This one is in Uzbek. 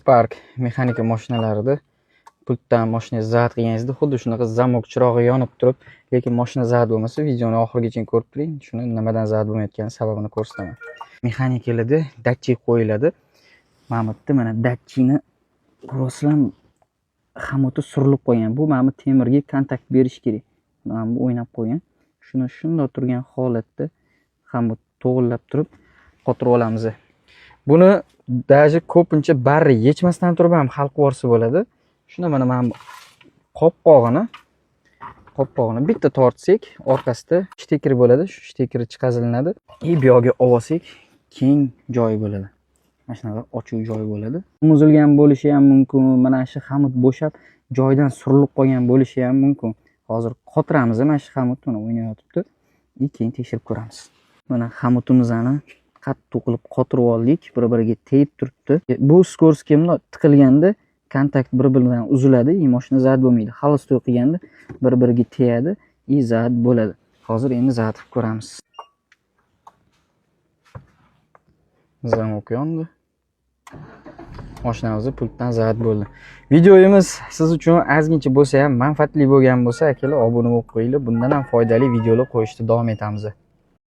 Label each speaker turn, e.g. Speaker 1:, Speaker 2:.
Speaker 1: Spark mexanika mashinalarida pultdan mashina zaryad qilganingizda xuddi shunaqa zamok chirog'i yonib turib, lekin mashina zaryad bo'lmasa, videoni oxirigacha ko'rib turing, shuni nimadan zaryad bo'lmayotgani sababini ko'rsataman. Mexanikalarda datchik qo'yiladi. Mana bu yerda mana datchikni ko'rasizlarmi? Xamuti surilib qolgan. Bu mana bu temirga kontakt berish kerak. Mana bu o'ynab qo'ygan. Shuni shundoq turgan holatda xamut to'g'irlab turib qotirib olamiz. Buni даже ko'pincha barri yechmasdan turib ham hal qilib yuborsa bo'ladi. Shunda mana bu qopqog'ini bitta tortsak, orqasida shtekeri bo'ladi. Shu shtekeri chiqazilinadi. И bu yoqga olib olsak, keng joyi bo'ladi. Mana shunaqa ochuv joyi bo'ladi. Muzilgan bo'lishi ham mumkin. Mana shu xamut bo'shab, joyidan surilib qolgan bo'lishi ham mumkin. Hozir qotiramiz mana shu xamut, mana o'ynayotibdi. И keyin tekshirib ko'ramiz. Mana xamutimizni qattiq qilib qotirib oldik, bir-biriga tegib turibdi. Bu скорость ga bundoq tiqilganda kontakt bir-biridan uziladi, и mashina zaryad bo'lmaydi. Холостой qilganda bir-biriga tegadi и zaryad bo'ladi. Hozir endi zaryad qilib ko'ramiz. Zamok yondi. Mashinamiz pultdan zaryad bo'ldi. Videomiz siz uchun ozgincha bo'lsa ham manfaatli bo'lgan bo'lsa, akalar, obuna bo'lib qo'yinglar. Bundan ham foydali videolar qo'yishda davom etamiz.